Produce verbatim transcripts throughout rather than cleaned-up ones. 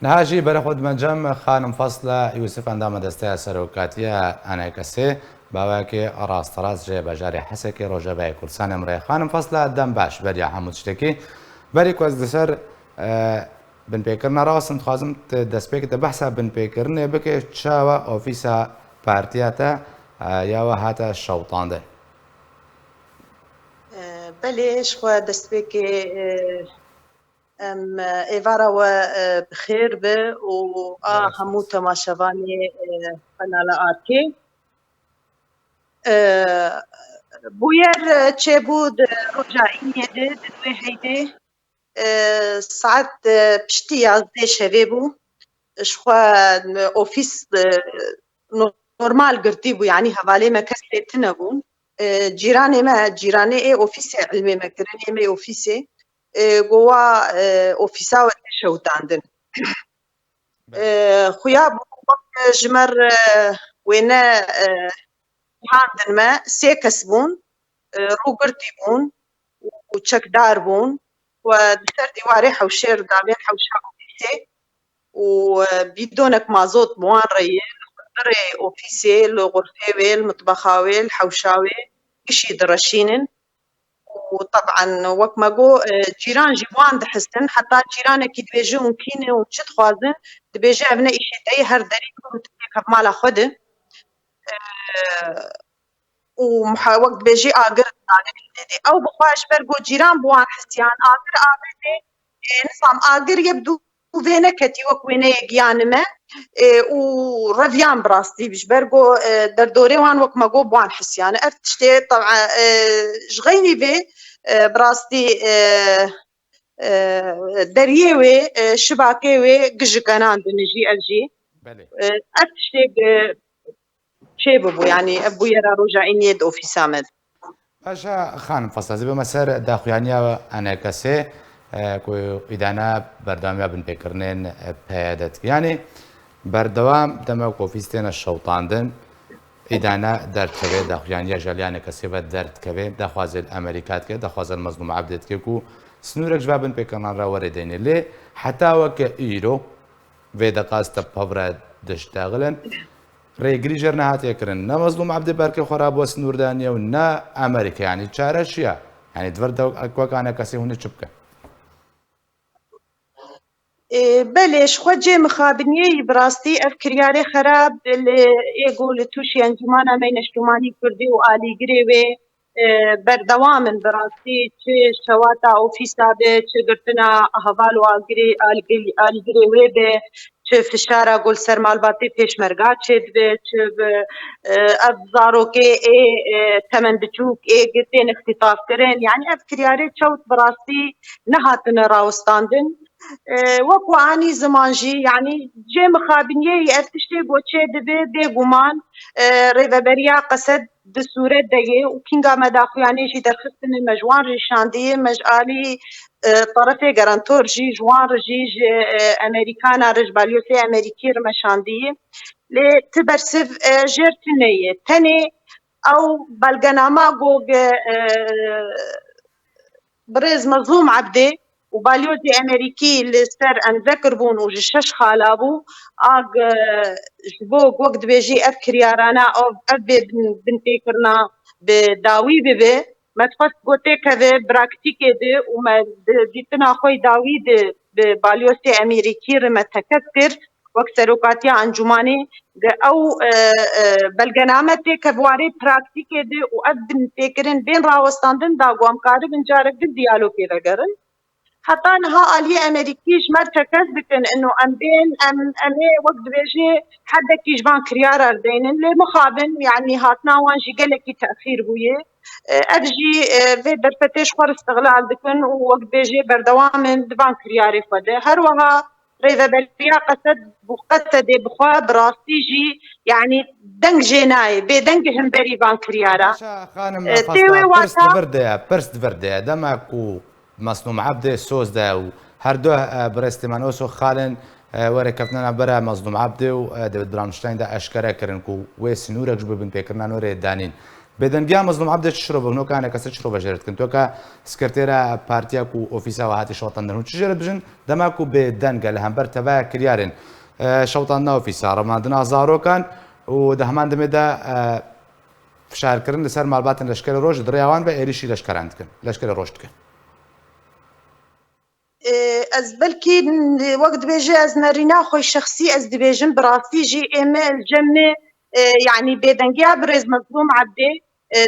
Niha jî berê xwe dimencem, xanim Fasla Yûsif, endama Desteya Serokatiya ENKSê, bawekê rasterast ji bajarê Hesekê Rojavayê Kurdistanê em re. Xanim Fasla, dem baş, beriya hemû tiştekî. Berî ku ez li ser, e, binpêkirina rawestim, dixwazim tu destpêkê te behsa binpêkirinê bike, çawa ofîsa partiya te, e, ya we hate şewitandin? E, belê, ji xwe destpêkê, e, em, e, êvara we, e, bi xêr be û a Belê, hemû spas. Temaşevanê, e, Kanala Arkê. E, bûyer, e, çêbû di roja Îniyê de, di wê heydê, e, saet, e, piştî yazdeh şevê bû. Ji xwe, e, ofîs, e, normal girtî bû, yanî hevalê me kes lê tune bûn. E, cîranê me, cîranê ê ofîsê, ilmê me kirin, ê me ofîsê, e, go wa, e, ofîsa we tê şewitandin. Belê. E, xuya bû, wek ji me re wêne, e, cihandin me, sê kes bûn, e, rûgirtî bûn û çekdar bûn. We di ser dîwarê hewşê re davên hewşa ofîsê û, e, bîdonek mazot bi wan re ye, li qirqirê ofîsê, li xurfê wê, li mitbexa wê, li hewşa wê gişî direşînin. Û teb'en wek me got, e, cîran jî bi wan dihisin, heta cîranekî dibêje hûn kî ne û çi dixwazin, dibêje ev ne îşê te ye, her derî bikeve mala xwe de. E, û muha-, wek dibêjî agir dane tê de. Ew bi xwe ji ber ku cîran bi wan hisiyan, agir avêtê, e, nizam agir ye bi dû vê neketî wek wêneyê giyane me, e, û reviyan bi rastî ji ber ku, e, derdorê wan wek me got bi wan hisiyan. Ev tiştê teb'a, e, ji xeynî vê, e, bi rastî, e, e, deriyê wê, e, şibakê wê gijikenan dinijî ev jî. Belê. E, ev tiştê, e, çêbibû, yanî ev bûyera roja Îniyê di ofîsa me de. Baş e, xanim Fasla, ez ê bime ser daxuyaniya ENKSê, e, ku îdane berdewamiya binpêkirinên, e, PYD dike. Yanî berdewam dema ku ofîs têne şewitandin, îdane derdikeve, daxuyaniya ji alî ENKSê ve derdikeve, daxwaza li Amerîka dike, daxwaza li Mezlûm Ebdê dike ku sinûrek ji va binpêkirinan re were deyne. Lê heta weke îro, vê deqa ez te bi hev re diştexilin. Rêgirî jê re nehatiye kirin. Ne Mezlûm Ebdî berkê xwe rabû sinûr daniye û ne Amerîka, yanî çare çi ye? Yanî di vir de wek ENKSê hûn ê çi bikin? Ê, belê, ji xwe cê mixabiniyê yî bi rastî ev kiryarê xerab li ê ku li tûşî Encûmana me Neştûmanî Kurdî û alîgirê wê e, berdewam in bi rastî, çi şewata ofîsa be, çi girtina heval û agirê, algirî-, alîgirê wê be, çi fişara ku li ser malbatê pêşmerga çêdibe, çi bi, e, ev zarokê ê, e, temenbiçûk ê tên îxtîtafkirin. Yanî ev kiryarê çewt bi rastî nehatine rawestandin. E, wek we anî ziman jî, yanî cê mixabiniyê yî ev tiştê ku çêdibe, bêguman, e, rêveberiya Qesed di sûret de ye û kînga me daxuyanê jî derxistine, me ji wan re şandiye, me ji alî, e, terefê garantor jî, ji wan re jî, ji, e, Amerîkana re, ji balyozê Amerîkî re me şandiye. Lê ti bersiv, e, jêr tune ye. Tenê ew belgenama ku, e, birêz Mezlûm Ebdê û balyozê Amerîkî li ser emze kiribûn û ji şeş xala bû, a, e, ji bo wek dibêjî ev kiryarana, ev, ev bê bin-, binpêkirina bi dawî bibe. Me dixwest ku têkeve praktîkê de û me di dîtina xwe yî dawî de bi balyozê Amerîkî re me tekez kir. Wek serokatiya encûmanê, ge ew, e, e, belgename têke bi warê praktîkê de û ev binpêkirin bên rawestandin da ku em karibin carek din diyalogê vegerin. Heta niha aliyê Amerîkî ji me re tekez dikin, ino em bên, em, em ê wek dibêjê hedekî ji van kiryara re deynin. Lê mixabin, yanî hatina wan jî gelekî texîr bûye. E, ev jî, e, vê derfetê ji xwe re îstixlal dikin û wek dibêjê berdewam in di van kiryarê xwe de. Her wiha rêveberiya Qesed û Qesedê bi xwe bi rastî jî, yanî deng jê nayê, bêdeng e hemberî van kiryara. Baş e, xanim E, Fasla, tê wê pirs wata di vir de ye, pirs di vir de ye. Dema ku Mezlûm Ebdê soz de û her du, e, birêz Têmen Oso xalên, e, were keftina navbera Mezlûm Ebdê û, e, David Bramstein de eşkere kirin ku wê sinûrek ji bo binpêkirina nû rê danîn. Bêdengiya Mezlûm Ebdê çi şirove, hûn weke enekesê çi şirove jê re dikin? Tu weke sekretêra partiya ku ofîsa we hatî şewitandin, hûn çi jê re dibêjin? Dema ku bêdeng e li hember tevaya kiryarên, e, şewitandina ofîsa, revandina zarokan û di heman demê de, e, fişarkirin li ser malbatên Leşkerê Roj di rêya wan ve êrîşî leşkeran dikin, Leşkerê Roj dikin. Ê, ez belkî n-, wek dibêje ez nerîna xwe şexsî ez dibêjim, bi rastî jî ê me li cem me, ê, yanî bêdengiya birêz Mezlûm Ebdê, ê,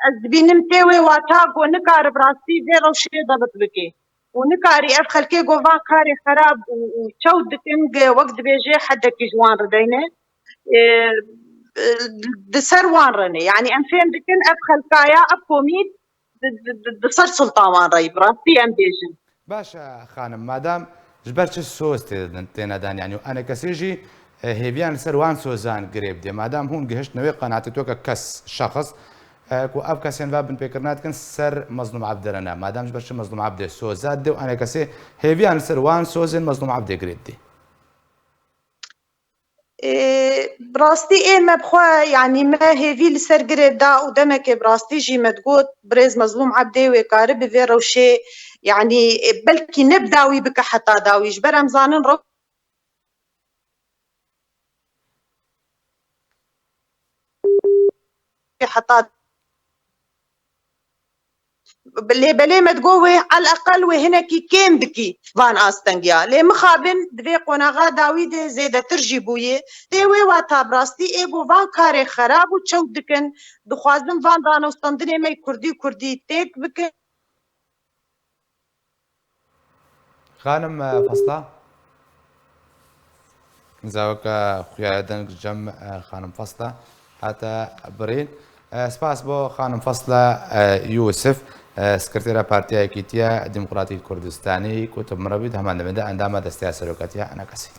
ez dibînim tê wê wata ku nikare bi rastî vê rewşê debit bike. Û nikarî ev xelkê ku van karê xerab û, û çewt dikin, ge-, wek dibêje hedekî ji wan re deyne. Ê, ê, di ser wan re ne. Yanî em fêm dikin ev xelkaya, ev komî di, di, di, di ser sultan wan re yî, bi rastî em bêjin. Baş e, xanim, madam ji ber çi soz tê-, têne dan, yanî enekesê jî, e, hêviyan li ser wan sozan girê bidê. Madam hûn gihiştine wê qenaatê, tu weke kes, şexs, e, ku ev kesên va binpêkirina dikin ser Mezlûm Ebdê re ne. Madam ji ber çi Mezlûm Ebdê soza didê û enekesê hêviyan li ser wan sozên Mezlûm Ebdê girê didê? Ê, bi rastî ê me bi xwe, yanî me hêvî li ser girê da û demekê bi rastî jî me digot, birêz Mezlûm Ebdê wê karibe vê rewşê, yanî, ê, belkî ne bi dawî bike heta dawî. Ji ber em zanin rew-, heta Lê belê me digot wê eleqel wê hinekî kêm dikî van astengiya. Lê mixabin di vê qonaxa dawî de zêdetir jî bûye. Tê wê wata bi rastî ê ku van karê xerab û çewt dikin, dixwazin van danûstandinê me kurdî kurdî têk bikin. Xanim, e, Fasla. Nizaweke xuya deng cem, e, xanim Fasla hate birîn. E, spas bo xanim Fasla, e, Yûsif, e, sekretera Partiya Yekîtiya Demokratîk Kurdistanî ku tu bi min re bî, di heman demê de endama Desteya Serokatiya enekesî.